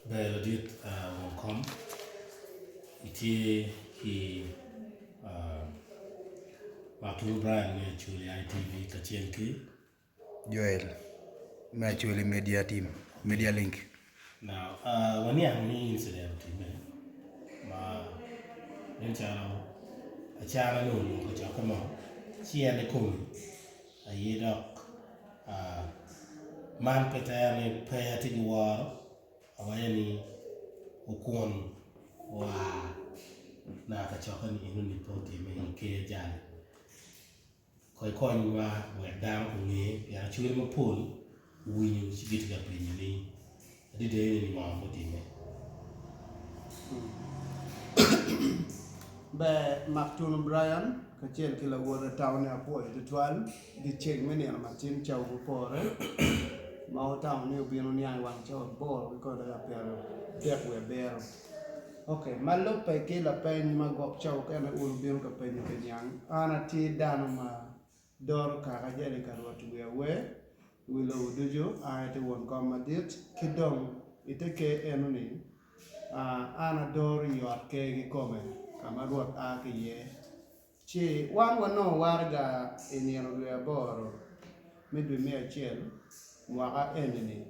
Ber ladit won kom itye ki Maktulu Brian me Acholi ITV kacel ki Joel me Acholi Media Team, Media Link. Now, waniang ni incident otimme ma nen calo acana nongo olwongo kacokke mo ci en kikomi aye dok man pe tere ni pe atye ki woro awaco ni okun oa naka kacokke ni enoni pe otimme i ker jali Kong ikonywa wek dano onge pien acwele mapol owinyo ci gitye ka penyo ni adada eni ni ngo mutimme. Ber Maktunu Brian kacel ki lawote taone apwoyo tutwal dyeceng me nino matin cawa mupore ma wutamo ni wubino niang i wang cawa aboro ki kodi dakika 37. Ok, ma lubbe ki lapeny ma gwok ca okene wun wubino ka penyo pi niang, an atye dano ma doro kaka jali ka rwot i wi awer i wi lobo ducu, an atye won kom madit, ki dong i te ker eno-ni, an adoro i ot ker kikome ka ma Rwot a ki iye. Ci wan wanongo waraga i nino dwe aboro me dwe me acel mwaka eni-ni,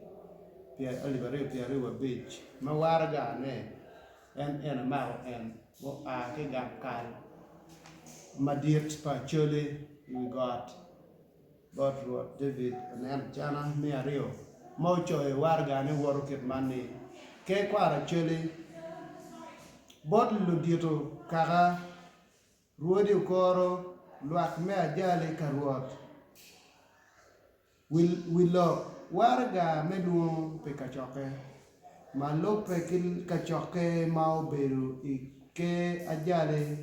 2025, ma waragane en ene amako en oa ki i gang kal madit pa Acholi i wi got bot Rwot David Onen Acana me aryo ma ocoyo waragane woto kit man ni, Ker kwaro Acholi bot ludito kaka Rwodi okoro lwak me ajali ka Rwot wi lok waraga me lwongo pi kacokke ma lubbe ki kacokke ma obedo i ker ajali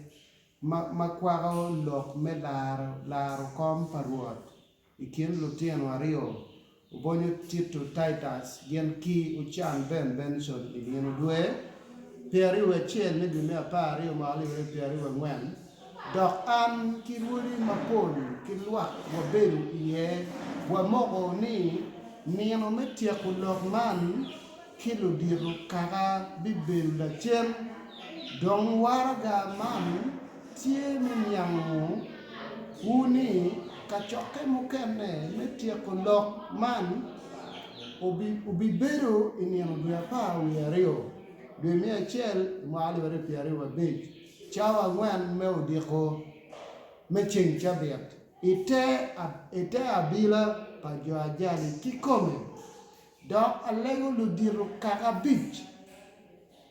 ma kwako lok me laro kom pa Rwot. I kin lutino aryo, Obonyo Tito Titus gin ki Ocan Ben Benson i nino dwe 21 me dwe me 12 mwaka 2024, dok an ki rwodi mapol ki lwak wabedo iye wamoko ni nino me tyeko lok man ki ludito kaka bibedo lacen. Dong waraga man tye me niango wu ni kacokke mukene me tyeko lok man obibedo i nino dwe 12 dwe me acel i mwaka 2025 cawa angwen me odiko me ceng cabit i te abila pa jo ajali kikome. Dok alego ludito kaka abic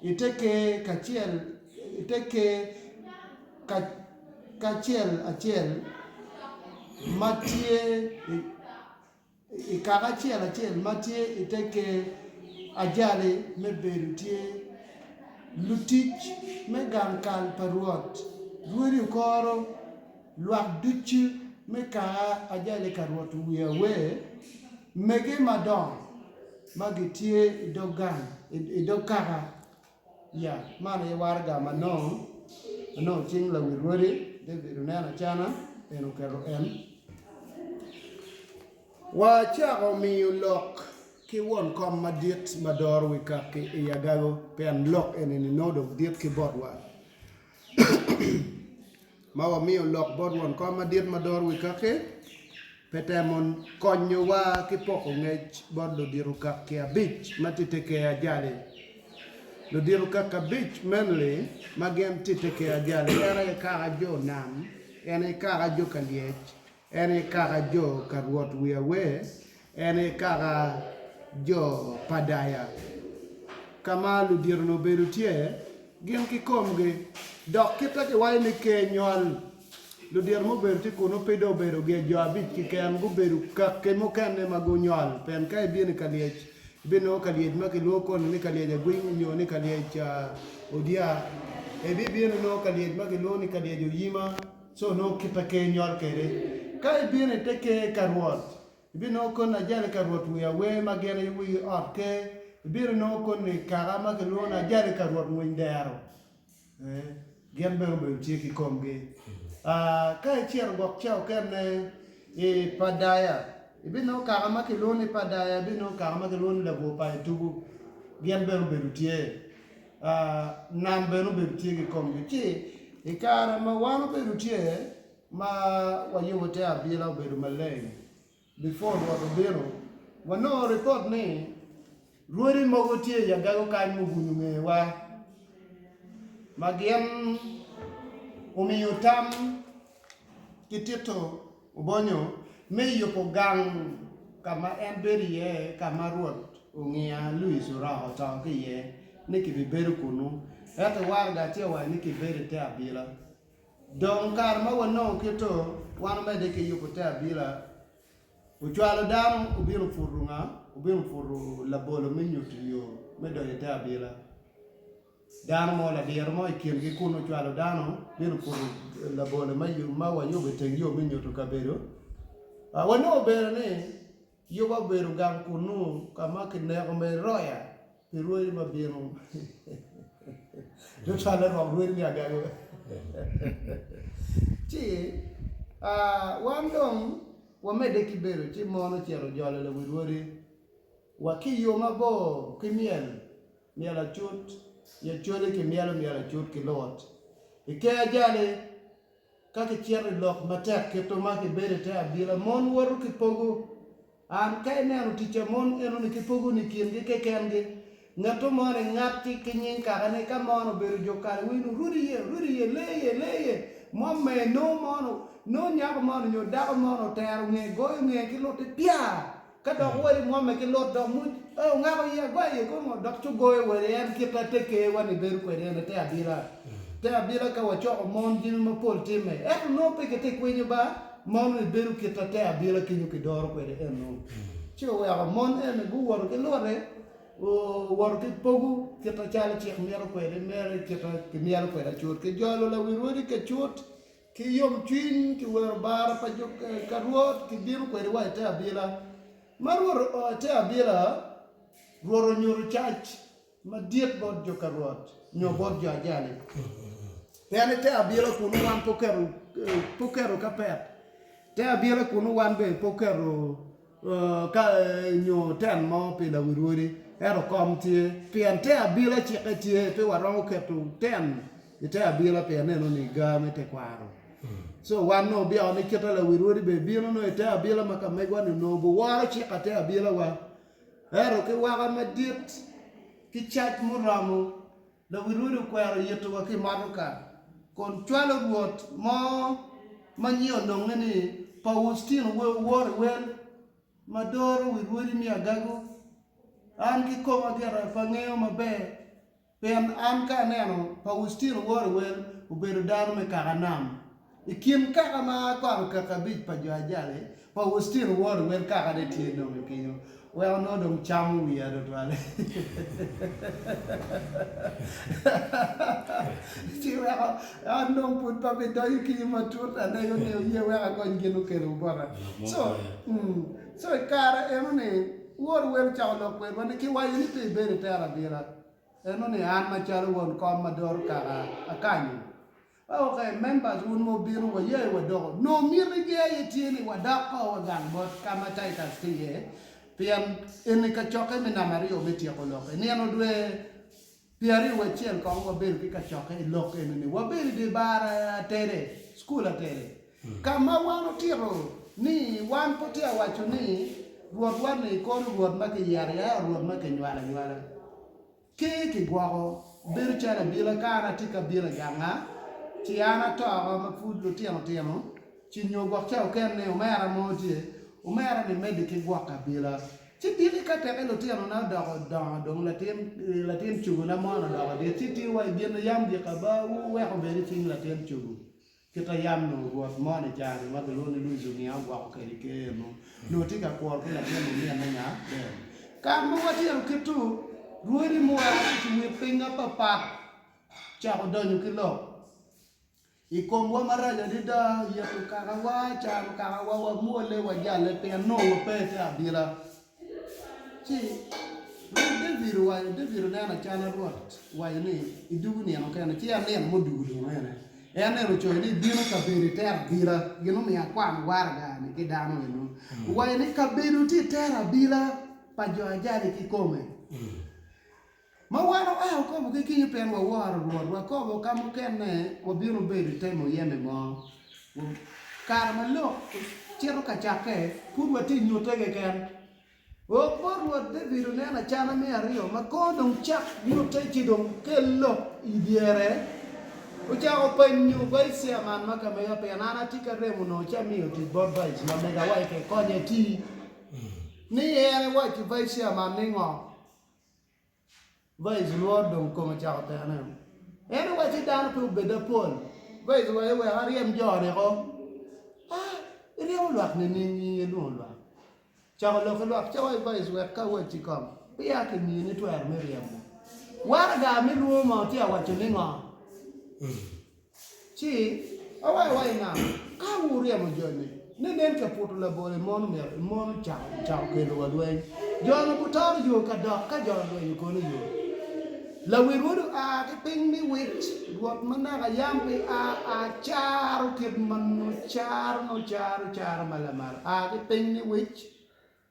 i te ker kacel i te ker kacel acel ma tye i kaka acel acel ma tye i te ker ajali me bedo tye lutic me gang kal pa Rwot rwodi okoro Lwak ducu me kaka ajali ka Rwot wi awer, mege madongo ma gitye i dog gang, i dog kaka. Ya, man aye waraga ma nongo anongo cing lawi rwodi David oneno acana, en oketo en. Wacako miyo lok ki won kom madit ma doro wi kaki i Agago, pien lok eni-ni nongo dong dit ki botwa. Ma wamiyo lok bot won kom madit ma doro wi kaki, pe temo konyowa ki poko ngec bot ludito kaki abic ma tye te ker ajali. Ludito kaki abic meno-ni ma gin tye te ker ajali en aye kaka jo nam, en aye kaka jo kalyec, En aye kaka jo ka Rwot wi awer, en aye kaka jo pa Daya, ka ma ludito-ni obedo tye, gin kikomgi, dok kit ma kiwaco ni ker nywal, ludito mubedo tye kunnu pe dong obedo gin jo abic keken, gubedo kaki mukene ma gunywal. Pien ka ibino i kalyec, ibinongo kalyec ma kilwongo koni ni kalyec agwiny nyo ni kalyec odia, ibibino inongo kalyec ma kilwongo ni kalyec oyima. Co onongo kit ma ker nyol kwede. Ka ibino i te ker ka Rwot, ibinongo koni ajali ka Rwot wi awer ma gin aye wi ot ker. Ibino inongo koni kaka ma kilwongo ni ajali ka Rwot ngwiny dero. Ee, gin bene obedo tye ki komgi. Aa, ka icito gwok ca okene i Padaya, ibinongo kaka ma kilwongo ni Padaya, ibinongo kaka ma kilwongo ni Labwor pa Etubu. Gin bene obedo tye. Nam bene obedo tye ki komgi. Ci i kare ma wan obedo tye ma wayubo te abila obedo maleng, before Rwot obino, wanongo ripot ni rwodi mogo tye i agago kany mugunyo ngewa ma gin omiyo tam ki tito Obonyo me yubo gang ka ma en bedo iye ka ma Rwot ongiya Louis Oroko oto ki iye ni kibibedo kunnu. Ento waraga tye owaco ni kibedo i te abila. Dong kare ma wanongo kito, wan omedde ki yubo te abila. Ocwalo dano obino puto nga? Obino puto labolo me nyuto yo me donyo i te abila. Dano mo, ladiro mo i kingi kun ocwalo dano bino puto labolo ma wayubo i teng yo me nyuto kabedo. Wanongo bene ni Yuba obedo gang kunnu ka ma kineko me roya pi rwodi ma bino. Tutwalle rwok rwodi me agago. Ci wan dong wamedde ki bedo ci mon ocito ojolo lawi rwodi wa ki i yo mabor ki myel. Myel acut, i Acholi kimyelo myel acut ki lut. I ker ajali, ka kicito i lok matek kito ma kibedo i te abila, mon woto ki pogo. An ka ineno tic a mon enoni ki pogo ni kingi kekengi. Ngatto moni ngatti ki nying kakane ka mon obedo jo kale winy ni rudi ye, rudi ye, lee ye, lee ye. Mwamme nongo mon, nongo nyako moni nyo dako moni otero nge goyo nge ki lutte pya! Ka dok wadi mwomme ki lut dok muc ee ongako iye agoya iye kono ngo dok ci ogoyo wade en kit ma te ker wa ni bedo kwede ene te abila te abila ka wacoko mon jami mapol time ento nongo pe gitye kwinyo ba mon ni bedo kit ma te abila kenyo kidoro kwede eno ci oweko mon eni guwoto ki lute owoto ki pogo kit macalo cik mito kwede mere kit ma kimyelo kwede acut ki jolo lawi rwodi ki acut Ki yomcwiny kiwero bara pa jo ka Rwot kibino kwede wa i te abila. Ma Rwot oo i te abila, Rwot onyuto cac madit bot jo ka Rwot nyo bot jo ajali. Pien i te abila kunu wan pe oketo, pe oketo kapet. Te abila kunu wan bene pe oketo ka nyo ten mo pi lawi rwodi, ento kom tye. Pien te abila cikke tye, pe waromo keto ten i te abila pien neno ni ga me tekwaro. So wan nongo obyeko ni kita lawi rwodi bene bino nongo i te abila ma ka megwa ni onongo buworo cik ate abila wa. Ento ki waka madit ki cac muromo, lawi rwodi okwero yito wa ki i motoka kun cwalo rwot mo ma nyinge ononge ni Paustino Wor i Wel ma doro wi rwodi me Agago. An kikoma gira pe angeyo maber. Pien an ka aneno, Paustino woro i wel, obedo dano me kaka nam. I kin kaka ma akwano kaka abic pa jo Ajali, Paustino woro i wel kakane tye nonge kenyo. Wek onongo dong camo wiya tutwal. Ci weko an dong pud pe abidonyo kenyo matut, alego ni oye wek agony gin okelo bota. So, so i kare eno-ni, Wor wel ocako lok kwedwa ni kiwaco ni pe ibed i tere abila. Eno ni an macalo won kom ma doro kaka akanyo. Ok, members wun ma wubino wayayi wadoko. Nongo miti gi aye tye ni wadok ko wa gang bot ka ma Titus tye iye pien eni kacokke me namba aryo me tyeko lok. I nino dwe Pyeraryo wa acel kong wabedo ki kacokke i lok eni-ni. Wabedo i dye bar atede, cukul atede, ka ma wan otito ni wan pe tye ka waco ni Rwotwa-ni kono Rwot ma kiyero aye Rwot ma kinywalo anywala. Ker kigwoko bedo calo abila ka an atye ka bino i ganga, ci an ato oko ma pud lutino tino, ci nyo gwok ca okene omera mo tye, omera-ni medde ki gwoko abila. Ci diki ka teke lutinona odoko dongo dong latin latin cogona mono odoko dit, ci tye wa i gin yam gik abawu wek obed i cing latin cogo, kita yam nongo rwot moni cani ma kilwongo ni Louis Ongia ogwoko kwede ker eno nongo tye ka kuro ki latin ominne nya ber. Kare ma watyeko keto rwodi mua ki i wi piny apapat cako donyo ki lok. I komwa marac adada, yeto kakawa, cano kakawa, wamwolle, wajalle pien nongo wape i te abila. Ci Rwot David owaco, David oneno acana Rwot owaco ni, Idwogo nino kene, ci en nino mudwogo dong ene. En neno ocoyo ni ibino kabedo i ter abila, gin omiyo akwano waraga-ni ki dano eno. Owaco ni kabedo tye i ter abila pa jo ajali kikome. Wek wakobo ki kenyo pien waworo Rwot, wakobo ka mukene wabino bedo i te muyeme mo. Kare ma lok cito ka cakke, pud watye nyutte keken. Ok bot Rwot David onen acana me aryo ma kor dong cak nyutte ci dong kel lok i dyere. Ocako penyo vice chairman ma ka mega pien an atye ka remo onongo ci amiyo tic bot vice ma mega wa ike konye tii ni en ewaco vice chairman ni ngo? Vice lwor dong kome ocako tene. En owacci dano pe obed apol. Vice owaco wek aryem jo ni ko. Ah, iryemo lwak nining in ilwongo lwak? Cako lok ki lwak ci awaco Vice wek ka awacci kong peya kimiyo ni twero me ryemo. Waraga me lwongo mo tye awaco ni ngo? Ci awaco wa i nam, ka wuryemo joni, ne nen ka puto labolo i mon omyero i mon ocako cako kelo wa lweny. Jo-nu gutoro yo ka dok ka jo olwenyo kono yo. Lawi rwod oa ki piny me wic, Rwot ma naka yam pe a a caro kit ma nongo caro nongo caro caro ma lamal a ki piny me wic.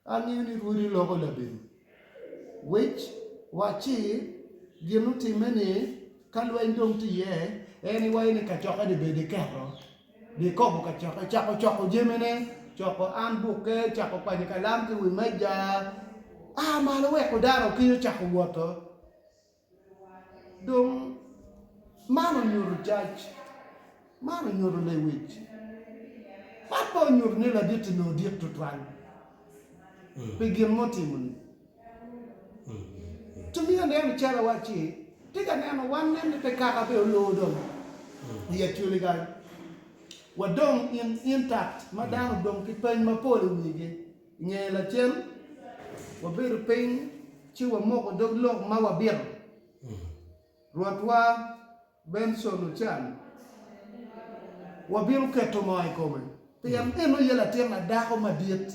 Angeyo ni rwodi loko labedo wic wacci gin otimme ni ka lweny dong tye iye en iwaco ni kacokke ni bed iketo gikobo kacokke cako coko jamine coko an bukke cako kwanyo kalam ki wi meja a malo weko dano okinyo cako woto. Dong man onyuto cac, man onyuto lewic, man pe onyuto ni ladit-ti nongo dit tutwal pi gin ma otimo-ni. Ci miyo aneno calo awacci, tye ka neno wan nen ni pe kaka bene olor dong i Acholi kany, wadong intact ma dano odong ki peny mapol i wigi. I nge lacen, wabedo piny ci wamoko dog lok ma wabito. Rwotwa Benson Ochan, wabino keto moo i kome pien en oye latin ma dako madit.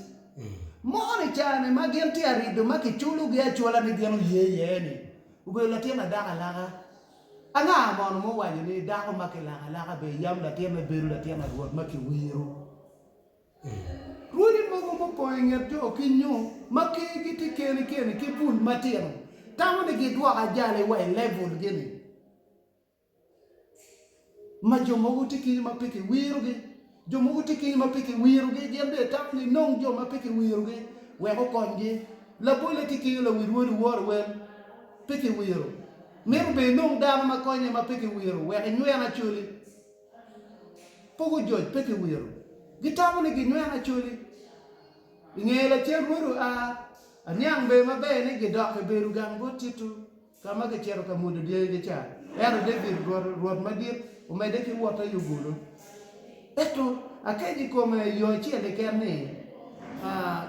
Moo-ni ca-ni ma gin tye ka rido ma kiculogi acula ni gin oye iye-ni obedo latin ma dako alaka. Anga mono muwaco ni dako ma kilako alaka bene yam latinne bedo latin a Rwot ma kiwiro? Rwodi mogo mupong i nget jo kinyo ma kergi tye keni keni ki bul matino tamo ni gidwok ajali wa i level gi ni ma jo mogo tye kinyo ma pe kiwirogi, jo mogo tye kinyo ma pe kiwirogi gin bene tamo ni inong jo ma pe kiwirogi wek okonygi. Labolle tye kinyo lawi rwodi woro wel pe kiwiro mito bene inong dano ma konye ma pe kiwiro wek inywen acholi. Pogo joc pe kiwiro. Gitamo ni ginyweno Acholi. I nge lacen Rwod oa, aniang bene maber ni gidok i bedo gang bot Tito ka ma gicito ka mwodo dyangigi ca. Ento David, rwot madit, omedde ki wotte i ogulu. Ento akeco i kome i yo acel keken ni,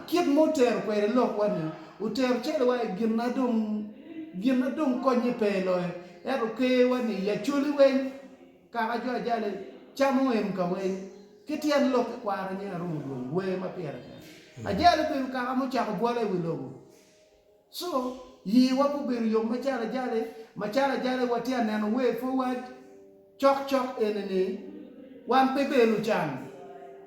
kit ma otero kwede lokwa-ni, otero calo wa i gin ma dong gin ma dong konye pe loyo. Ento ker-wa-ni i Acholi weng. Kaka jo ajali camo em ka weng ki tyen lok ki kwaro nying arumo dwong wer ma pire tek. Ajali obedo kaka mucako bwola i wi lobo. So, yiwa pe obedo yom macalo ajali, macalo ajali watye aneno way forward cok cok eni ni wan pe bedo lucan.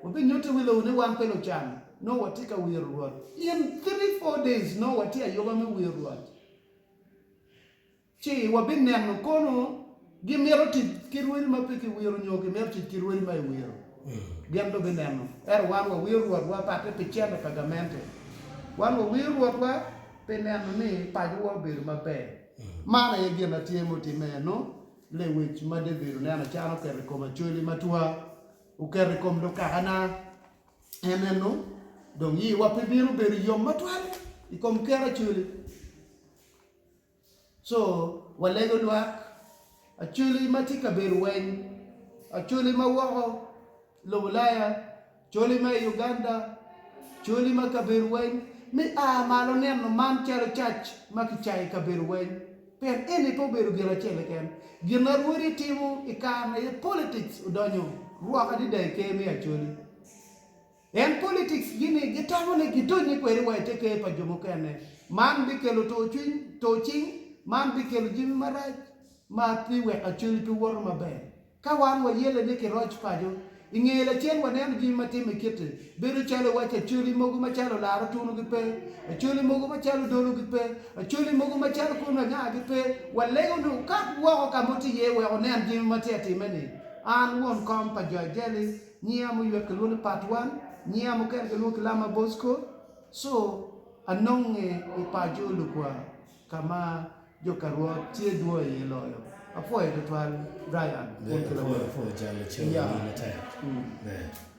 Wabinyuto i wi lobo ni wan pe lucan, nongo watye ka wiro Rwot. In 3-4 days nongo watye ayuba me wiro Rwot. Ci wabineno kono gimito tic ki rwodi ma pe kiwiro nyo gimito tic ki rwodi ma iwiro. Gin dong bineno. Ento wan wawiro Rwotwa patte pi cente pa gamente. Wan wawiro Rwotwa pi neno ni pacowa obedo maber. Man aye gin ma tye mutimme eno, lewic ma David oneno can oketo i kom Acholi matwa, oketo i kom lukakana. En eno, dong yiwa pe bino bedo yom matwal i kom ker Acholi. Co walego lwak acholi ma tye kabedo weng, acholi ma woko lobo Ulaya, acholi ma i Uganda, acholi ma kabedo weng me a malo neno man calo cac ma kicayo i kabedo weng pien eni pe obedo gin acel keken. Gin ma rwodi timo i kare-ni aye politics odonyo rwok adada i ker me acholi. En politics gini gitamo ni gidonye kwede wa ite ker pa jo mukene. Man bikelo tur cwiny, tur cing, man bikelo jami marac ma pi weko Acholi pe woto maber. Ka wan wayele ni kiroc paco, I nge lacen waneno jami ma timme kit-ti, bedo calo iwaci acholi mogo macalo olaro tunu gipe, acholi mogo macalo odolo gipe, acholi mogo macalo kono anga gipe. Walego ni wukat woko ka ma wutye iye wek wunen jami ma tye ka timme-ni. An won kom pa jo Ajali, nyinga muywek kilwongo ni Part One, nyinga mukene kilwongo ki Lama Bosco, so anonge i paco Lukwa ka ma Jo ka Rwot tye dwong iye loyo. Apwoyo tutwal Brian wun ki lawoti. Apwoyo jalo cen Ya. matek. Ber.